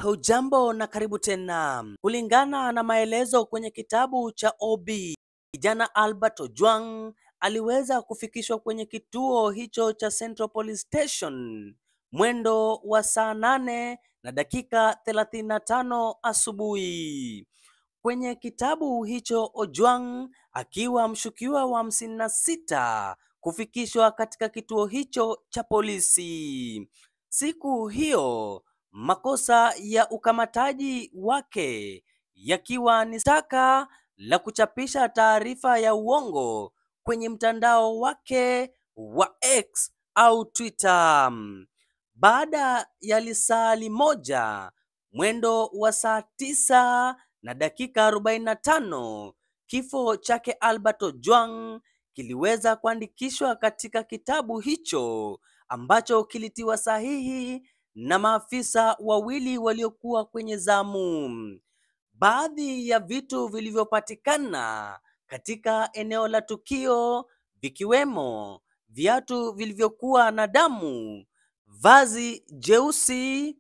Hujambo na karibu tena. Kulingana na maelezo kwenye kitabu cha OB, kijana Albert Ojwang aliweza kufikishwa kwenye kituo hicho cha Central Police Station mwendo wa saa 8:35 asubuhi. Kwenye kitabu hicho Ojwang akiwa mshukiwa wa 56 kufikishwa katika kituo hicho cha polisi. Siku hiyo makosa ya ukamataji wake yakiwa ni shtaka la kuchapisha taarifa ya uongo kwenye mtandao wake wa X au Twitter. Baada ya lisali moja mwendo wa saa 9:45 kifo chake Albert Ojwang kiliweza kuandikishwa katika kitabu hicho ambacho kilitiwa sahihi na maafisa wawili waliokuwa kwenye zamu. Baadhi ya vitu vilivyopatikana katika eneo la tukio vikiwemo viatu vilivyokuwa na damu, vazi jeusi,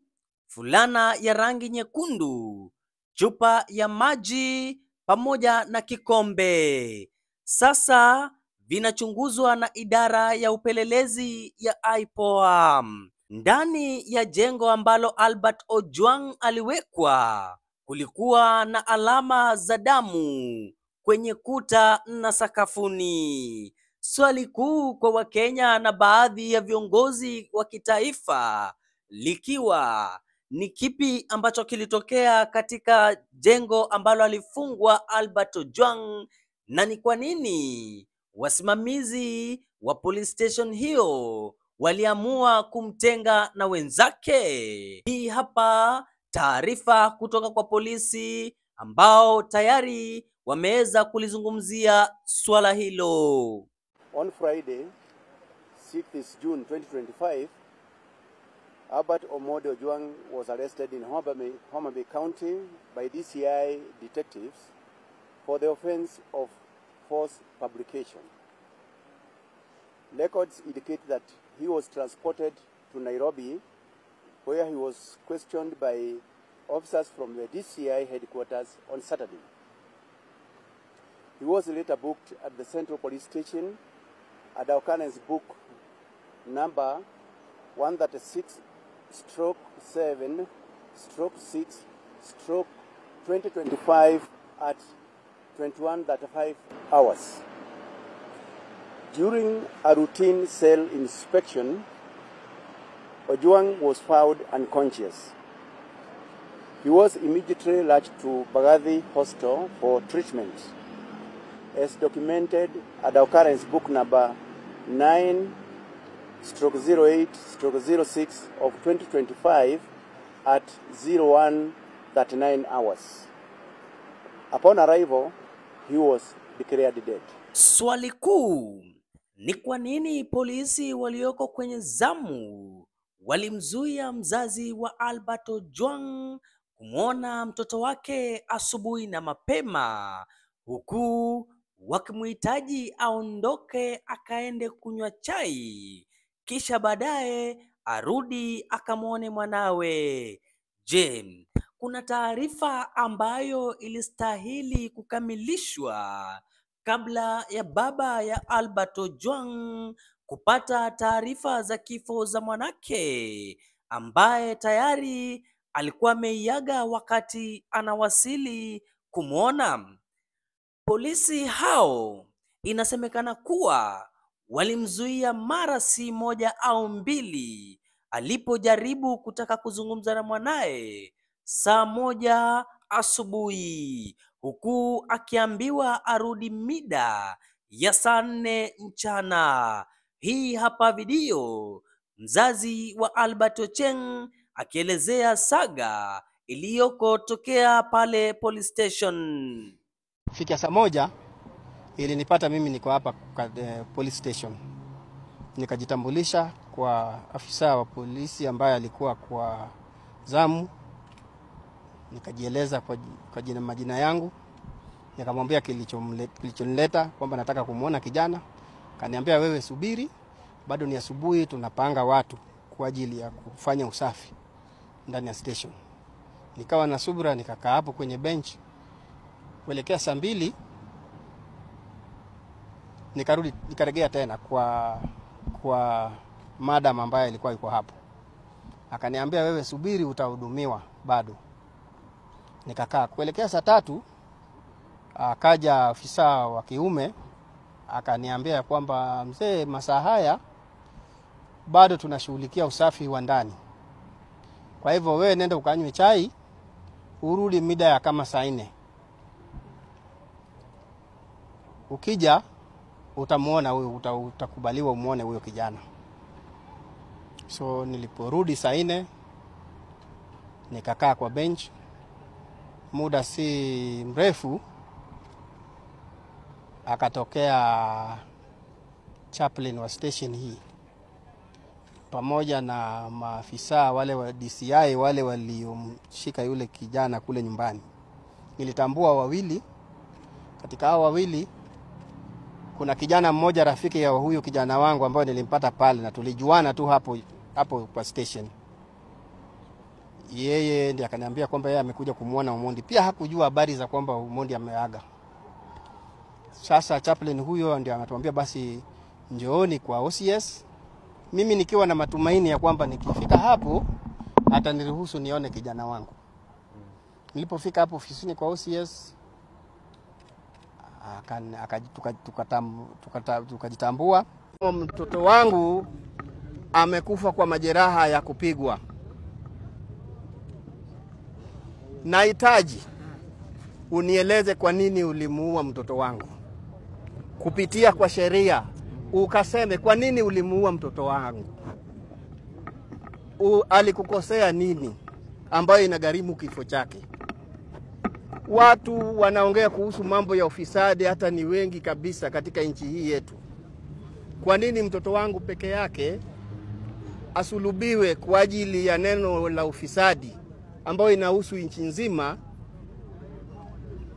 fulana ya rangi nyekundu, chupa ya maji pamoja na kikombe. Sasa vinachunguzwa na idara ya upelelezi ya IPOA. Ndani ya jengo ambalo Albert Ojwang aliwekwa kulikuwa na alama za damu kwenye kuta na sakafuni. Swali kuu kwa Wakenya na baadhi ya viongozi wa kitaifa likiwa ni kipi ambacho kilitokea katika jengo ambalo alifungwa Albert Ojwang, na ni kwa nini wasimamizi wa police station hiyo waliamua kumtenga na wenzake. Hii hapa taarifa kutoka kwa polisi ambao tayari wameweza kulizungumzia swala hilo. On Friday, 6th June 2025, Albert Omondi Ojwang was arrested in Homa Bay County by DCI detectives for the offense of false publication. Records indicate that he was transported to Nairobi, where he was questioned by officers from the DCI headquarters on Saturday. He was later booked at the Central Police Station at occurrence book number 136/7/6/2025 at 21:35 hours. During a routine cell inspection, Ojwang was found unconscious. He was immediately rushed to Mbagathi Hospital for treatment, as documented at occurrence book number 9/08/06 of 2025 at 01:39 hours. Upon arrival, he was declared dead. Swali kuu ni kwa nini polisi walioko kwenye zamu walimzuia mzazi wa Albert Ojwang kumwona mtoto wake asubuhi na mapema, huku wakimuhitaji aondoke akaende kunywa chai kisha baadaye arudi akamwone mwanawe. Je, kuna taarifa ambayo ilistahili kukamilishwa kabla ya baba ya Albert Ojwang kupata taarifa za kifo za mwanake ambaye tayari alikuwa ameiaga wakati anawasili kumwona? Polisi hao inasemekana kuwa walimzuia mara si moja au mbili alipojaribu kutaka kuzungumza na mwanae saa 1 asubuhi, huku akiambiwa arudi mida ya saa 4 mchana. Hii hapa video mzazi wa Albert Ojwang akielezea saga iliyokotokea pale police station. Fikia saa 1 ilinipata mimi niko hapa police station. Nikajitambulisha kwa afisa wa polisi ambaye alikuwa kwa zamu. Nikajieleza kwa jina, majina yangu. Nikamwambia kilichonileta kwamba nataka kumuona kijana. Kaniambia wewe subiri, bado ni asubuhi, tunapanga watu kwa ajili ya kufanya usafi ndani ya station. Nikawa na subra, nikakaa hapo kwenye bench. Kuelekea saa 2 nikarudi, nikaregea tena kwa madam ambaye alikuwa yuko hapo. Akaniambia wewe subiri, utahudumiwa bado. Nikakaa. Kuelekea saa 3 akaja afisa wa kiume akaniambia kwamba mzee, masaa haya bado tunashughulikia usafi wa ndani. Kwa hivyo wewe nenda ukanywe chai, urudi mida ya kama saa 4. Ukija utamuona huyo, utakubaliwa umuone huyo kijana. So niliporudi saa 4 nikakaa kwa bench. Muda si mrefu akatokea chaplain wa station hii pamoja na maafisa wale wa DCI wale waliomshika yule kijana kule nyumbani. Nilitambua wawili. Katika hao wawili kuna kijana mmoja rafiki ya huyu kijana wangu ambaye nilimpata pale na tulijuana tu hapo kwa station. Yeye ndiye akaniambia kwamba yeye amekuja kumuona Omondi. Pia hakujua habari za kwamba Omondi ameaga. Sasa chaplain huyo ndiye anatuambia basi njooni kwa OCS. Mimi nikiwa na matumaini ya kwamba nikifika hapo ataniruhusu nione kijana wangu. Nilipofika hapo ofisini kwa OCS tukajitambua. Mtoto wangu amekufa kwa majeraha ya kupigwa. Nahitaji unieleze kwa nini ulimuua mtoto wangu. Kupitia kwa sheria ukaseme kwa nini ulimuua mtoto wangu. Alikukosea nini ambayo inagharimu kifo chake? Watu wanaongea kuhusu mambo ya ufisadi hata ni wengi kabisa katika nchi hii yetu. Kwa nini mtoto wangu peke yake asulubiwe kwa ajili ya neno la ufisadi ambayo inahusu nchi nzima,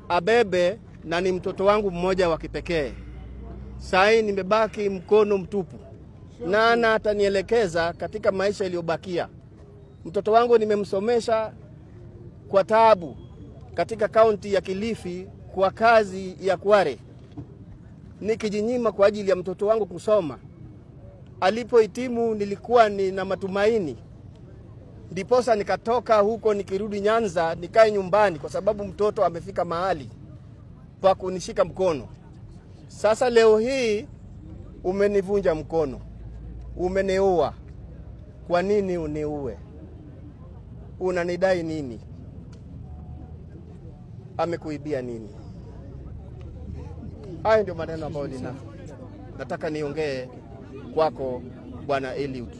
abebe, na ni mtoto wangu mmoja wa kipekee? Sai nimebaki mkono mtupu. Nana atanielekeza katika maisha iliyobakia? Mtoto wangu nimemsomesha kwa taabu katika kaunti ya Kilifi kwa kazi ya Kware, nikijinyima kwa ajili ya mtoto wangu kusoma. Alipohitimu nilikuwa nina matumaini, ndiposa nikatoka huko nikirudi Nyanza nikae nyumbani kwa sababu mtoto amefika mahali pa kunishika mkono. Sasa leo hii umenivunja mkono, umeniua. Kwa nini uniue? Unanidai nini? Amekuibia nini? Haya ndio maneno ambayo nataka niongee kwako Bwana Eliud.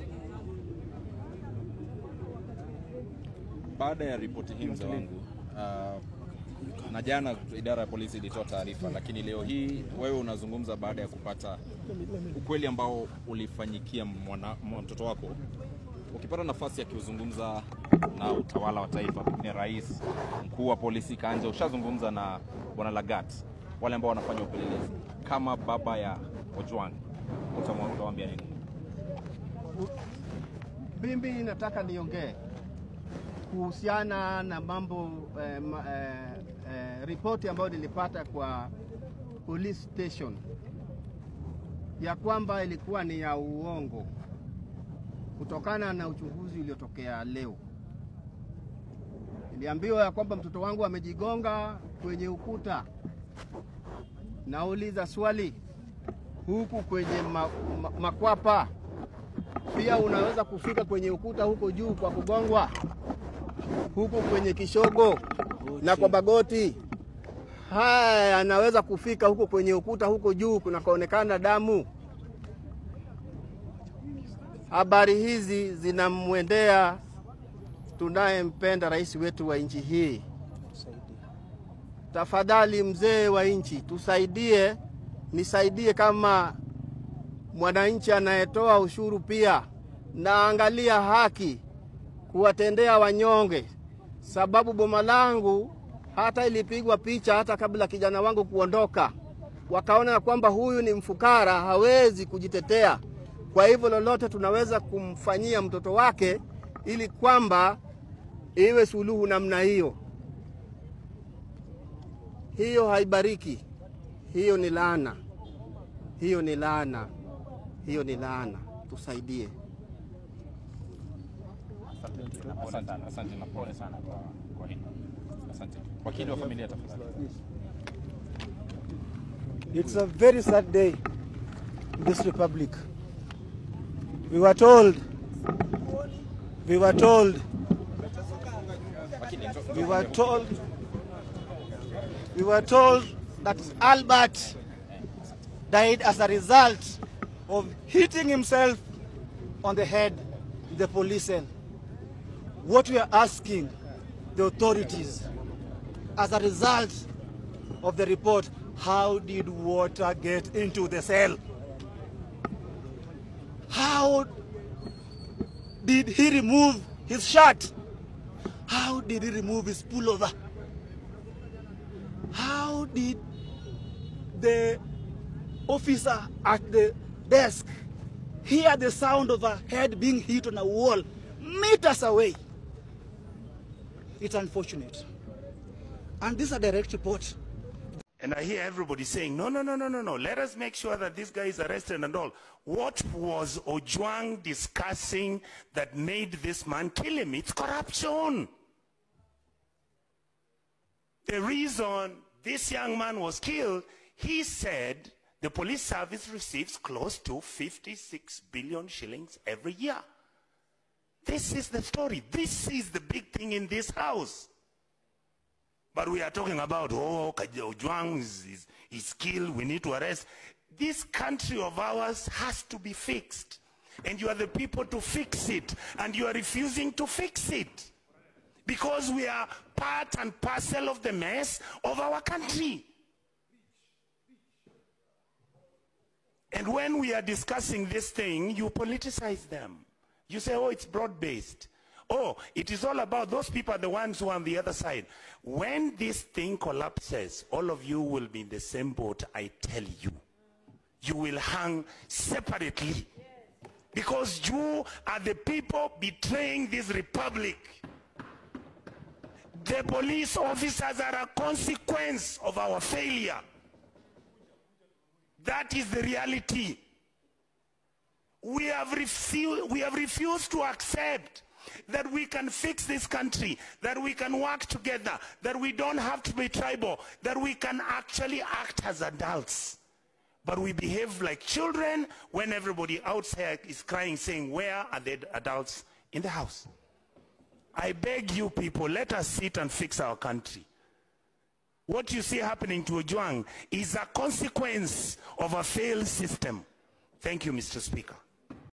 Baada ya ripoti hii mzee wangu, na jana idara ya polisi ilitoa taarifa, lakini leo hii wewe unazungumza baada ya kupata ukweli ambao ulifanyikia mtoto wako. Ukipata nafasi ya kuzungumza na utawala wa taifa, pengine rais, mkuu wa polisi Kanja, ushazungumza na Bwana Lagat, wale ambao wanafanya upelelezi, kama baba ya Ojwang, utawaambia nini? Mimi nataka niongee kuhusiana na mambo ripoti ambayo nilipata kwa police station ya kwamba ilikuwa ni ya uongo kutokana na uchunguzi uliotokea leo. Niliambiwa ya kwamba mtoto wangu amejigonga kwenye ukuta. Nauliza swali, huku kwenye makwapa pia unaweza kufika kwenye ukuta huko juu kwa kugongwa, huku kwenye kishogo na kwa bagoti. Haya, anaweza kufika huko kwenye ukuta huko juu kunakaonekana damu. Habari hizi zinamwendea tunayempenda rais wetu wa nchi hii. Tafadhali mzee wa nchi, tusaidie, nisaidie kama mwananchi anayetoa ushuru pia, na angalia haki kuwatendea wanyonge, sababu boma langu hata ilipigwa picha hata kabla kijana wangu kuondoka, wakaona kwamba huyu ni mfukara, hawezi kujitetea. Kwa hivyo lolote tunaweza kumfanyia mtoto wake ili kwamba Iwe suluhu namna hiyo, hiyo haibariki, hiyo ni laana, hiyo ni laana, hiyo ni laana. Tusaidie. Asante, asante na pole sana kwa hili. Asante. Wakili wa familia tafadhali. It's a very sad day in this republic. We were told, we were told, we were told, we were told that Albert died as a result of hitting himself on the head in the police cell. What we are asking the authorities, as a result of the report, how did water get into the cell? How did he remove his shirt? How did he remove his pullover? How did the officer at the desk hear the sound of a head being hit on a wall meters away? It's unfortunate. And this is a direct report. And I hear everybody saying, no, no, no, no, no, no. Let us make sure that this guy is arrested and all. What was Ojwang discussing that made this man kill him? It's corruption. The reason this young man was killed, he said the police service receives close to 56 billion shillings every year. This is the story. This is the big thing in this house. But we are talking about, oh, Ojwang is killed, we need to arrest. This country of ours has to be fixed. And you are the people to fix it. And you are refusing to fix it. Because we are part and parcel of the mess of our country. And when we are discussing this thing, you politicize them. You say, oh, it's broad-based. Oh, it is all about those people are the ones who are on the other side. When this thing collapses, all of you will be in the same boat, I tell you. You will hang separately. Because you are the people betraying this republic. The police officers are a consequence of our failure. That is the reality. We have refused to accept that we can fix this country, that we can work together, that we don't have to be tribal, that we can actually act as adults. But we behave like children when everybody outside is crying, saying, where are the adults in the house? I beg you people, let us sit and fix our country. What you see happening to Ojwang is a consequence of a failed system. Thank you, Mr. Speaker.